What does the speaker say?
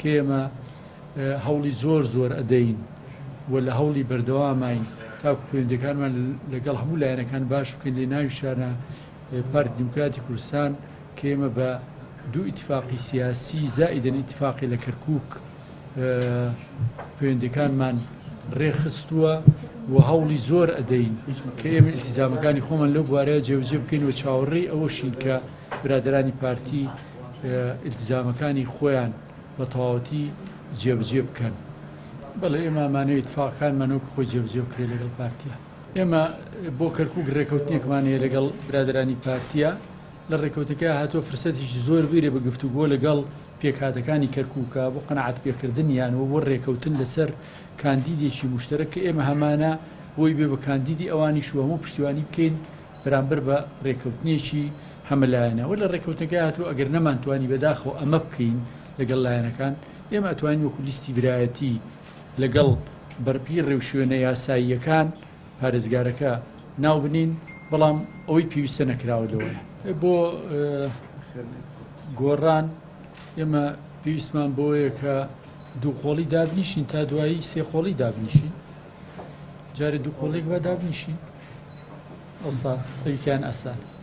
کە ئێمە هەوڵی زۆر زۆر ئەدەین و لە هەوڵی بەردەوامین تاکو پەیوەندیەکانمان لەگەڵ هەموو لایەنەکان باش بکەین لێ ناویشانە پارتی دیموکراتی کوردستان کە ئێمە بە دوو ئیتفاقی سیاسی زائیدەن ئیتفاقی لە کەرکک پەیوەندیەکانمان ڕێکخستووە و هەوڵی زۆر ئەدەین کە ئێمە ئیلتیزامەکانی خۆمان لەو بوارەیە جێبەجێ بکەین و چاوەڕێی ئەوەشین کە برادەرانی پارتی ئیلتیزامەکانی خۆیان بە تەواوەتی جێبەجێ بکەن. بەڵێ ئێمە ئەمانەوێ ئیتفاقەکانمان وەکو خۆی جێبەجێ بکرێت لەگەڵ پارتیا. ئێمە بۆ کەرکوک رێکەوتنێکمان هەیە لەگەڵ برادەرانی پارتیا، لە رێکەوتەکە هاتووە فرسەتێکی زۆر بگرێ بە گفتوگۆ لەگەڵ پێکهاتەکانی کەرکوکە بۆ قەناعەت پێکردنیان و بۆ رێکەوتن لەسەر کاندیدێکی موشتەرەک کە ئێمە هەمانە بۆی بێ بە کاندیدی ئەوانیش و هەموو پشتیوانی بکەین بەرامبەر بە رێکەوتنێکی هەمەلایەنە و لە رێکەوتنەکە هاتووە ئەگەر نەمانتوانی بەداخەوە ئەمە بکەین لەگەڵ لایەنەکان ئێمە ئەتوانین وەکو لیستی برایەتی لەگەڵ بەرپی ڕێوشوێنە یاساییەکان پارێزگارەکە ناو بنین، بەڵام ئەوەی پێویستە نەکراوە لەوەیە. بۆ گۆڕان ئێمە پێویستمان بۆیە کە دوو قۆڵی دابنیشین تا دوایی سێ قۆڵی دابنیشین جارێ دوو قۆڵێک بە دابنیشین ئەوسا ئەویکیان ئاسانە.